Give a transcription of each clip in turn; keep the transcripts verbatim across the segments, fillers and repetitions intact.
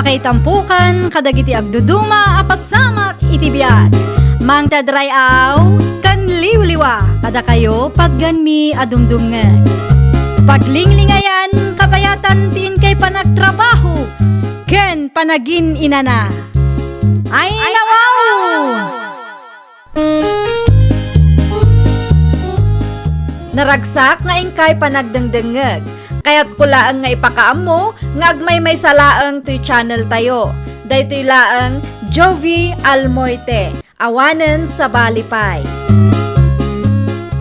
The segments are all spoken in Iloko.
Ay tampukan kadagiti agduduma a pasamak iti biag. Mangted ray-aw ken liwliwa kadakayo patgenmi a dumdumngeg. Paglinglingayan, kabayatan ti inkay panagtrabaho ken panagin-inana. Ay, nawaw! Naragsak nga inkay panagdengdengngeg. Kayatko laeng nga ipakaammo nga agmaymaysa laeng toy channel tayo. Daytoy laeng Jovie Almoite, awanen sabali pay.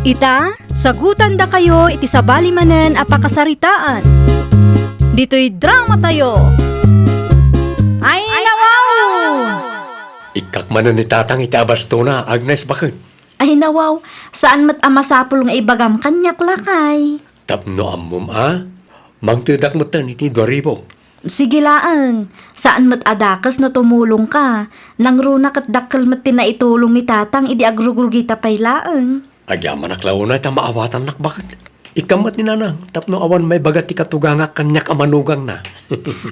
Ita, sagutandakayo iti sabali manen a pakasaritaan. Ditoy drama tayo. Ay, nawaw! Ikkak manen ni Tatang iti abastona, Agnes, baket. Ay, nawaw, saan met a masapul nga ibagam kaniak, lakay. Tapno ammom a, mangtedak metten iti dua ribu. Sige laeng, saan met a dakes no tumulongka. Nangruna ket dakkel met ti naitulong ni Tatang idi agrugrugita pay laeng. Agyamanak la unay ta maawatannak, baket. Ikkam met ni Nanang tapno awan maibaga ti katugangak kaniak a manugangna.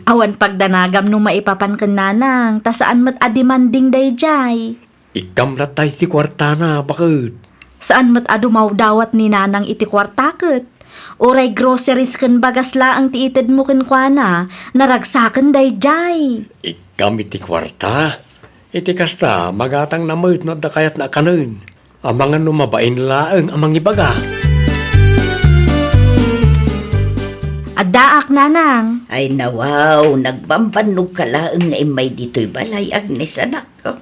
Awan pagdanagam no maipapan ken Nanang, ta saan met a demanding daydiay. Ikkam latta iti kuartana, baket. Saan met a dumawdawat ni Nanang iti kuarta ket. Uray groceries ken bagas laeng ti itedmo kenkuana, naragsaken daydiay. Ikkam iti kuarta. Iti kasta, magatangna met no adda kayatna a kanen. Amangan no mabain laeng a mangibaga. Addaak, Nanang. Ay, nawaw, nagbambannogka laeng nga immay ditoy balay, Agnes, anakko.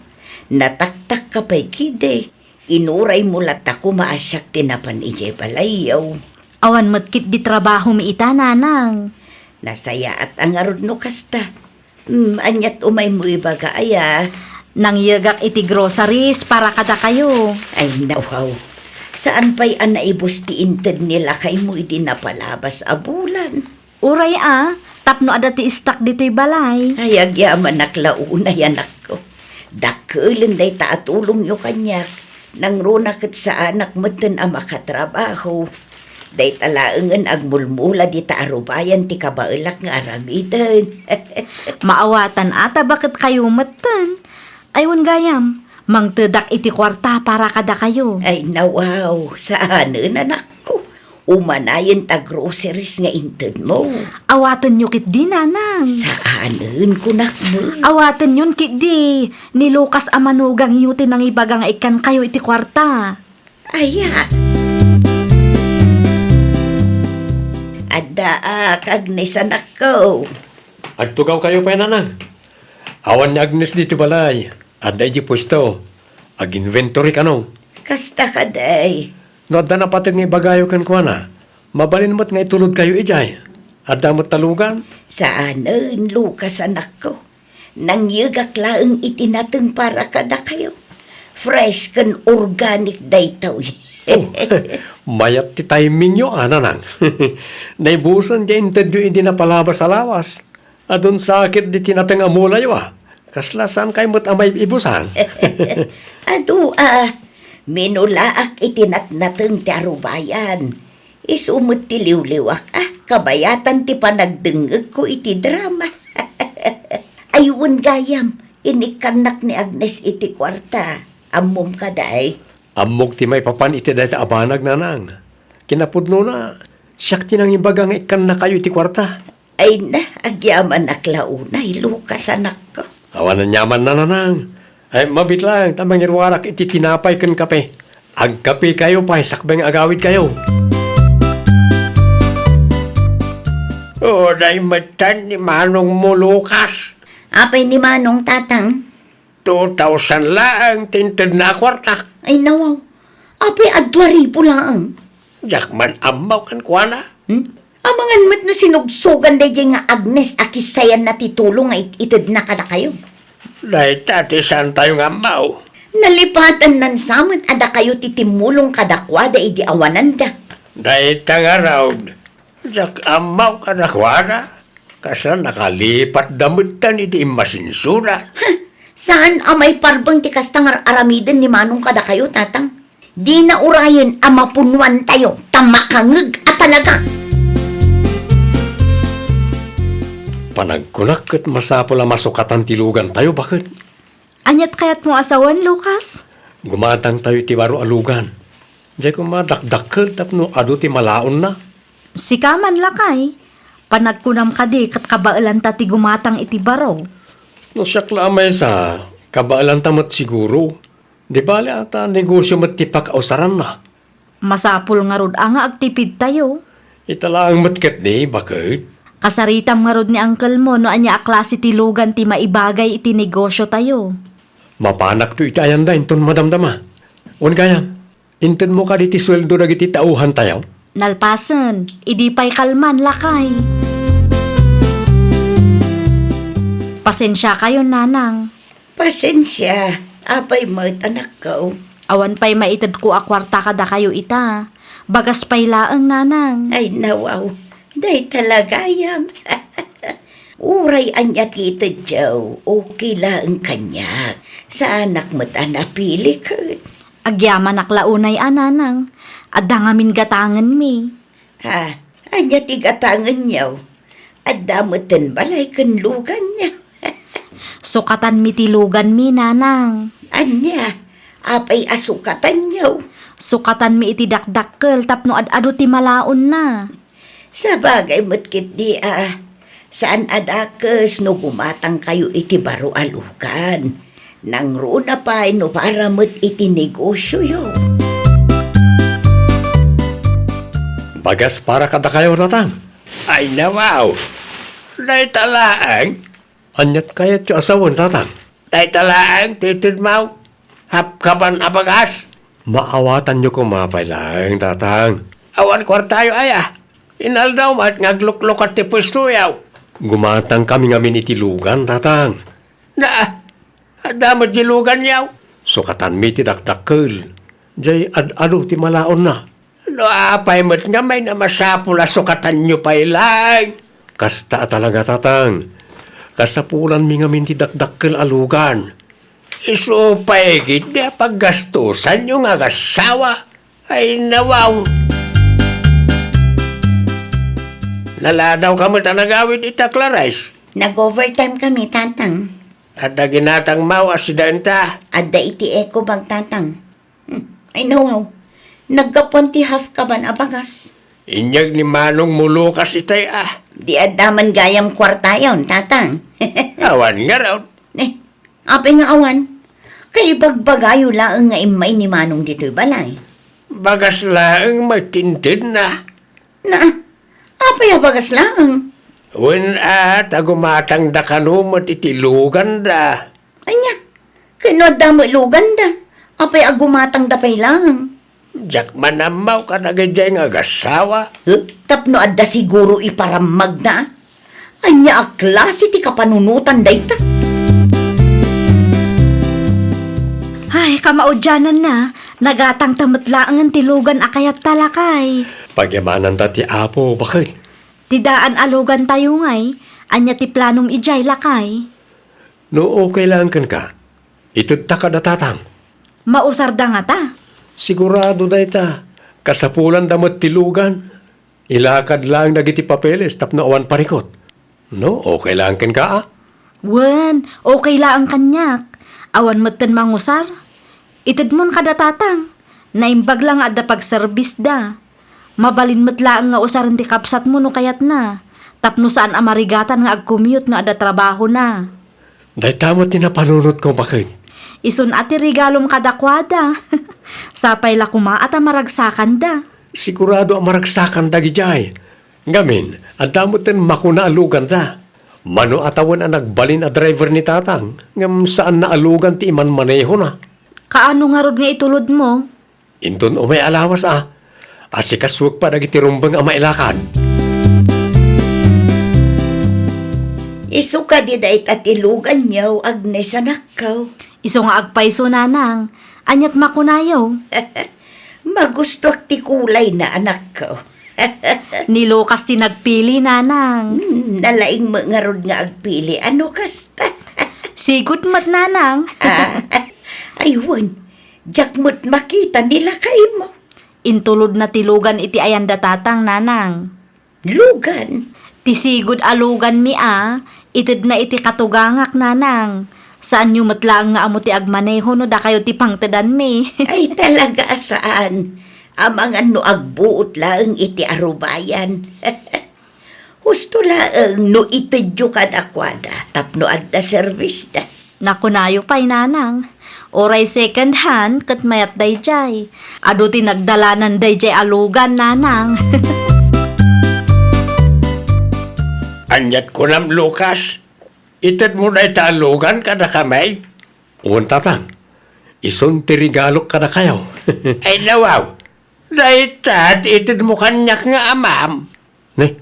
Nataktakka pay ketdi. Inuraymo latta koma a siak ti napan idiay balayyo. Awan met ketdi trabahomi ita, Nanang. Nasayaat a ngarud no kasta. Hmm, aniat umaymo ibaga aya? Nangyegak iti groceries para kadakayo. Ay, nawaw. Saan pay a naibus ti inted ni lakaymo idi napalabas a bulan? Uray a, tapno adda ti istak ditoy balay. Ay, agyamanak la unay, anakko. Dakkelen dayta a tulongyo kaniak. Nangruna ket saanak metten a makatrabaho. Dayta laengen agmulmula dita a rubayan ti kabaelak nga aramiden. Maawatan a ta baket kayo metten. Ay, wen gayam, mangtedak iti kuarta para kadakayo. Ay, nawaw, saanen, anakko. Umanayen ta groceries nga intedmo. Awatenyo ketdi, Nanang. Saanen, kunak met. Awatenyon ketdi. Ni Lucas a manugangyo ti nangibaga nga ikkankayo iti kuarta. Aya. Addaak, Agnes, anakko. Agtugawkayo pay, Nanang. Awan ni Agnes ditoy balay. Adda idiay puesto. Ag-inventory kano. Kasta kadi. No adda napateg nga ibagayo kenkuana, mabalin met nga itulodkayo idiay. Adda met talugan. Saanen, Lucas, anakko. Nangyegak laeng iti nateng para kadakayo. Fresh ken organic daytoy. Oh, mayat ti timingyo, a, Nanang. Naibusen ti intedyo idi napalabas a lawas. Adun sakit diti nateng a mulayo, a. Kasla saankay met a maibusan? Adu, a, minulaak iti natnateng ti arubayan. Isu met ti liwliwak a kabayatan ti panagdengngegko iti drama. Ay, wen gayam, inikkannak ni Agnes iti kuarta. Ammom kadi? Ammok ti maipapan iti dayta a banag, Nanang. Kinapudnona, siak ti nangibaga nga ikkannakayo iti kuarta. Ay na, agyamanak la unay, Lucas, anakko. Awan aniaman, Nanang. Ay, mabiit laeng ta mangiruarak iti tinapay ken kape. Agkapekayo pay sakbay nga agawidkayo. Uray metten ni manongmo, Lucas. Apay ni Manong, Tatang? Two thousand laeng ti intedna a kuarta. Ay, nawaw. Apay a dua ribu laeng? Diak man ammo kenkuana. Hmm? Amangan met no sinugsogan daydiay nga Agnes a kissayanna ti tulong nga it-, itedna kadakayo. Dayta ti saantayo nga ammo. Nalipatannan sa met a dakayo ti timmulong kadakuada idi awananda. Dayta ngarud, diak ammo kadakuada. Kasla nakalipatda metten iti immasinsoda. Huh! Saan a maiparbeng ti kasta nga ar-aramiden ni Manong kadakayo, Tatang. Dina urayen a mapunoantayo ta makangeg a talaga. Panagkunak ket masapul a masukatan ti lugantayo, baket. Aniat kayatmo a sawen, Lucas? Gumatangtayo iti baro a lugan. Diay koma dakdakkel tapno adu ti malaonna. Sika man, lakay. Panagkunam kadi ket kabaelanta ti gumatang iti baro? No siak la a maysa, kabaelanta met siguro. Di bale a ta negosio met ti pakausaranna. Masapul ngarud a nga agtipidtayo. Ita laeng met ketdi, baket. Kasaritam ngarud ni angkelmo no ania a klase ti lugan ti maibagay iti negosiotayo. Mapanakto iti ayanda inton madamdama. Wen gayam, intedmo kadi ti sueldo dagiti tauhantayo? Nalpasen, idi pay kalman, lakay. Pasensiakayon, nanang. Pasensia, apay met, anakko? Awan pay maitedko a kuarta kadakayo ita. Bagas pay laeng, nanang. Ay, nawaw. Dayta la gayam. Uray ania ti itedyo, okay laeng kaniak. Saanak met a napili ket. Agyamanak la unay a, nanang. Adda ngamin gatangenmi. Ha? Ania ti gatangenyo? Adda metten balay ken luganyo. Sukatanmi ti luganmi, nanang. Ania? Apay a sukatanyo? Sukatanmi iti dakdakkel tapno ad-adu ti malaonna. Sabagay met ketdi a saan a dakes no gumatangkayo iti baro a lugan. Nangruna pay no para met iti negosioyo. Bagas para kadakayo, tatang. Ay, nawaw. Dayta laeng. Aniat kayatyo a sawen, tatang? Dayta laeng ti itedmo. Hapkaban a bagas. Maawatanyo koma pay laeng, tatang. Awan kuartayo aya. Inaldaw met nga agluklukat ti puestoyo. Gumatangkami ngamin iti lugan, tatang. Na, adda met di luganyo. Sukatanmi ti dakdakkel. Diay ad-adu ti malaonna. No apay met ngamin a masapul a sukatanyo pay laeng? Kasta a talaga, tatang. Kasapulanmi ngamin ti dakdakkel a lugan. Isu pay ketdi a paggastosanyo nga agassawa. Ay, nawaw. Naladawka met a nagawid ita, Clarice? Nag-overtime kami, tatang. Adda ginatangmo a sidaenta? Adda iti eco bag, tatang. Hmm, ay, nawaw. Naggapuan ti hapkaban a bagas. Inyag ni manongmo Lucas itay a. Di adda man gayam kuartayon, tatang. Awan ngarud. Eh, apay nga awan? Kaibagbagayo laeng nga immay ni manong ditoy balay. Bagas laeng met ti intedna. Na, apay a bagas laeng? Wen a, ta gumatangda kano met iti luganda. Ania? Ken no adda met luganda, apay a gumatangda pay laeng? Diak man ammo kadagiti nga agassawa. Huh? Tapno adda siguro iparammagna? Ania a klase ti kapanunotan dayta? Ay, kamaudiananna, nagatangta met laengen ti lugan a kayatta, lakay. Pagyamananta ti Apo, baket. Ti daan a lugantayo ngay, ania ti planom idiay, lakay? No okay laeng kenka, itedta kada tatang. Mausarda ngata? Sigurado dayta. Kasapulanda met ti lugan. Ilakad laeng dagiti papeles tapno awan parikut. No, okay laeng kenka, a? Wen, okay laeng kaniak. Awan metten mangusar. Itedmon kada tatang. Naimbag la nga adda pagserbisda. Mabalin met laeng nga usaren ti kabsatmo no kayatna, tapno saan a marigatan nga agcommute no adda trabahona. Dayta met ti napanunotko, baket. Isun a ti regalom kadakuada. Sapay la koma a ta maragsakanda. Sigurado a maragsakanda idiay. Ngamin, adda metten makuna a luganda. Mano a tawen a nagbalin a driver ni tatang, ngem saanna a lugan ti imanmanehona. Kaano ngarud nga itulodmo? Inton umay a lawas a, asikasuek pay dagiti rumbeng a mailakad. Isu kadi dayta ti luganyo, Agnes, anakko? Isu nga agpayso, nanang. Aniat makunayo? Magustoak ti kulayna, anakko. Ni Lucas ti nagpili, nanang. Hmm, nalaing met ngarud nga agpili. Ano kasta? Sigud met, nanang. Ah, ay, wen. Diak met makita ni lakaymo. Intulodna ti lugan iti ayanda tatang, nanang. Lugan? Ti sigud a luganmi a, itedna iti katugangak, nanang. Saanyo met laeng nga ammo ti agmaneho no dakayo ti pangtedanmi. Ay, talaga a saan. Amangan no agbuot laeng iti arubayan. Husto laeng no itedyo kadakuada tapno adda serbisda. Nakunayo pay, nanang. Uray second hand ket mayat daydiay. Adu ti nagdalanan daydiay a lugan, nanang. Aniat kunam, Lucas? Itedmo dayta a lugan kadakami? Wen, tatang. Isun ti regalok kadakayo. Ay, nawaw. Dayta ti itedmo kaniak nga amam. Ne,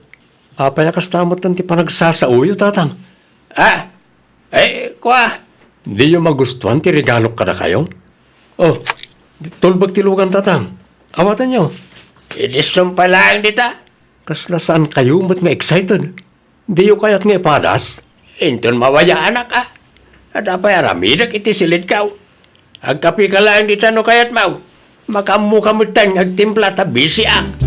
apay a kasta met ti panagsasaoyo, tatang? Ah, ay, kua. Diyo magustuan ti regalok kadakayo? Oh, tulbek ti lugan, tatang. Awatenyo. Idisom pay laeng dita. Kasla saan kayo met nga excited? Diyo kayat nga ipadas? Inton mawayaanak, a. Adda pay aramidek iti silidko. Agkapika laeng dita no kayatmo. Makaammoka metten nga agtimpla ta bisiak.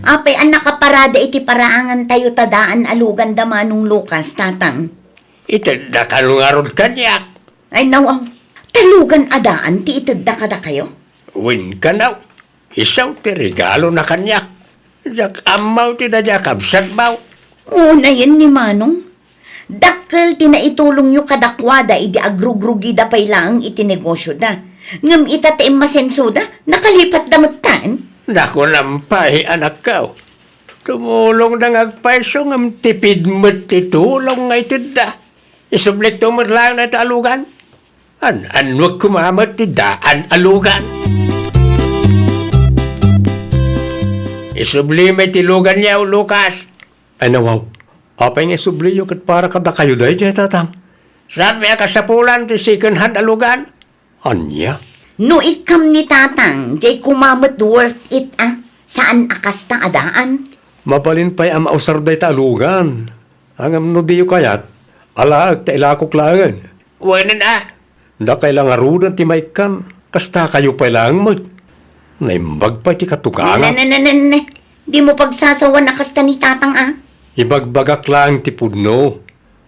Apay a nakaparada iti paraangantayo ta daan a lugan da Manong Lucas, tatang? Itedda kano ngarud kaniak? Ay, nawaw. Ta lugan a daan ti itedda kadakayo? Wen, kano. Isu ti regalona kaniak. Diak ammo ti daydiay a kabsatmo. Unayen ni Manong. Dakkel ti naitulongyo kadakuada idi agrugrugida pay laeng iti negosioda. Ngem ita ta immasensoda, nakalipatda metten. Nakunam pay, anakko. Tumulongda nga agpayso ngem tipid met ti tulong nga itedda. Isublikto met laeng dayta a lugan. An-annuek koma met ti daan a lugan. Isublim ti luganyo, Lucas. Ay, nawaw. Apay nga isubliyo ket para kadakayo daydiay, tatang? Saanmi a kasapulan ti second hand a lugan? Ania? No ikkam ni tatang, diay koma met worth it, a. Saan a kasta a daan? Mabalin pay a mausar dayta a lugan. Ngem no diyo kayat, alaek ta ilakok laengen. Wen a. Dakay la ngaruden ti maikkan, kasta kayo pay laeng met. Naimbag pay ti katugangak. Ne, ne, ne, ne, ne. Dimo pagsasawan a kasta ni tatang, a. Ibagbagak laeng ti pudno.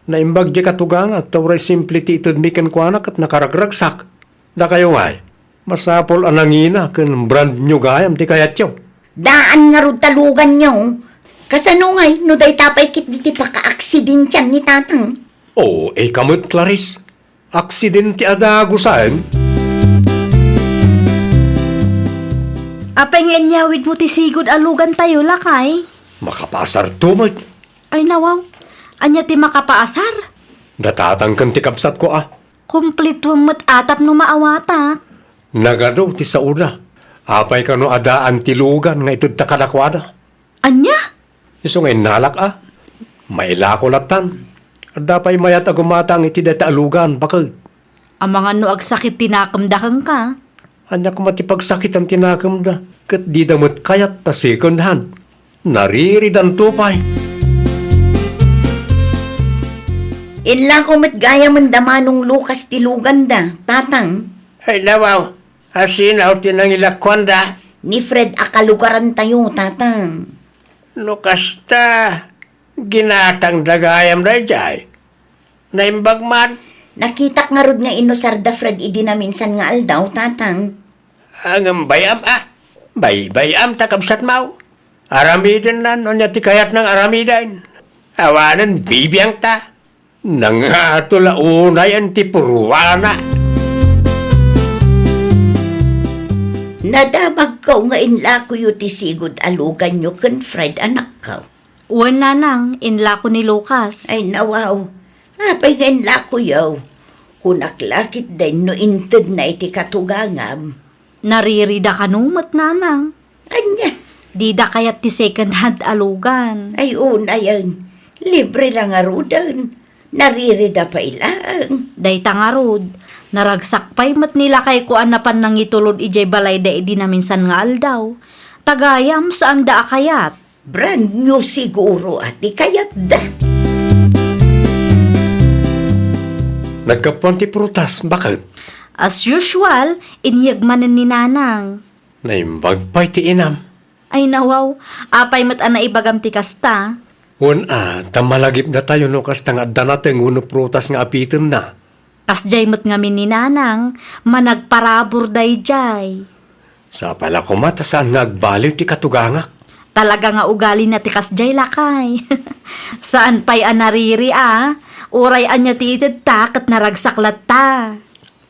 Naimbag diay katugangak, ta uray simple ti itedmi kenkuana ket nakaragragsak. Dakayo ngay, masapul a nangina ken brand new gayam ti kayatyo. Daan ngarud ta luganyo. Kasano ngay no dayta pay ketdi ti pakaaksidentian ni tatang? O, ika met, Clarice. Aksidente a dagusen. Apay nga inyawidmo ti sigud a lugantayo, lakay? Makapaasarto met. Ay, nawaw. Ania ti makapaasar? Da tatang ken ti kabsatko, a. Kumplituem met a tapno maawatak. Nagadu ti saoda. Apay kano a daan ti lugan nga itedta kadakuada? Ania? Isu nga innalak, a. Mailako lattan. Adda pay mayat a gumatang iti dayta a lugan, baket. Amangan no agsakit ti nakemda kenka. Ania koma ti pagsakitan ti nakemda, ket dida met kayat ta second hand. Nariridanto pay. Inlako met gayamen da Manong Lucas ti luganda, tatang. Ay, nawaw, asino ti nangilakuanda? Ni Fred a kalugarantayo, tatang. No kasta, ginatangda gayam daydiay. Naimbag man. Nakitak ngarud nga inusar da Fred idi naminsan nga aldaw, tatang. Ngem bay-am, a. Bay-bay-am ta kabsatmo. Aramidenna no ania ti kayatna nga aramiden. Awanen bibiangta. Nangato la unayen ti purwana. Nadamagko nga inlakoyo ti sigud a luganyo ken Fred, anakko. Wen, nanang, inlako ni Lucas. Ay, nawaw. Apay nga inlakoyo? Kunak la ketdin no intedna iti katugangam. Naririda kano met, nanang. Ania? Dida kayat ti second hand a lugan. Ay, unayen. Libre la ngaruden. Naririda pay laeng. Dayta ngarud, naragsak pay met ni lakayko a napan nangitulod idiay balayda idi naminsan nga aldaw. Ta gayam, saanda a kayat. Brand new siguro a ti kayatda. Naggapuan ti prutas, baket? As usual, inyeg manen ni Nanang. Naimbag pay ti inam. Ay nawaw, apay met a naibagam ti kasta? Wen a, ta malagipnatayo no kasta nga adda nateng wenno prutas nga apitenna. Kasdiay met ngamin ni Nanang, managparabur daydiay. Sapay la koma ta saan nga agbaliw ti katugangak. Talaga nga ugalina ti kasdiay, lakay. Saan pay a nariri a, uray ania ti itedta ket naragsak latta.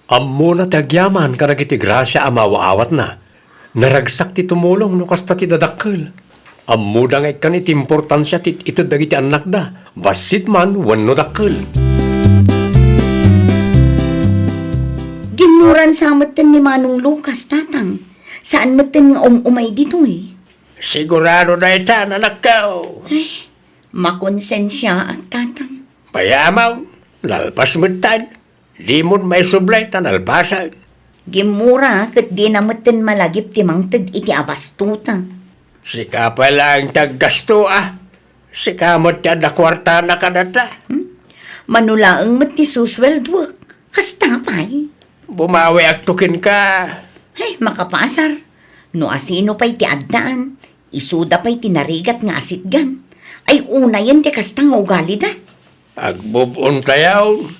Ammona ti agyaman kadagiti grasia a maaw-awatna. Naragsak ti tumulong no kasta ti dadakkel. Ammoda nga ikkan iti importansia ti ited dagiti annakda, bassit man wenno dakkel. Ginmuran sa metten ni Manong Lucas, Tatang. Saan metten nga um-umay ditoy. Sigurado dayta, anakko. Ay, makonsensiaak, Tatang. Bayamon, nalpas metten. Dimon maisubli ta nalpasen. Gimmura ket dina metten malagip ti mangted iti abastota. Sika pay laeng ti aggasto a. Sika met ti adda kuartana kadata. Hmm? Mano laeng met ti susueldoek. Kasta pay. Bumawiakto kenka. Ay, makapasar. No asino pay ti addaan, isuda pay ti narigat nga asitgan. Ay, unayen ti kasta nga ugalida. Agbub-ontayo.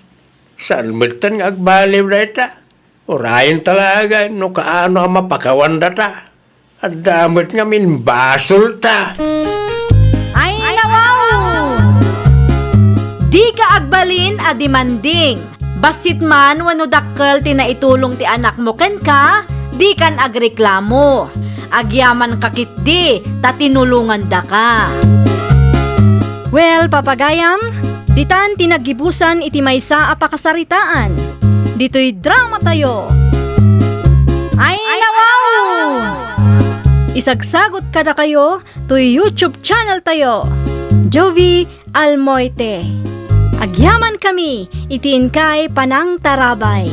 Saan metten nga agbaliw dayta? Urayenta laengen no kaano a mapakawan data. Adda met ngamin basolta. Ay, nawaw! Dika agbalin a demanding. Bassit man wenno dakkel ti naitulong ti anakmo kenka, dikan agreklamo. Agyamanka ketdi ta tinulongandaka. Well, papagayam, ditan ti naggibusan iti maysa a pakasaritaan. Ditoy dramatayo. Ay, nawaw! Isagsagot kadakayo toy YouTube channel tayo, Jovie Almoite. Agyamankami iti inkay panangtarabay.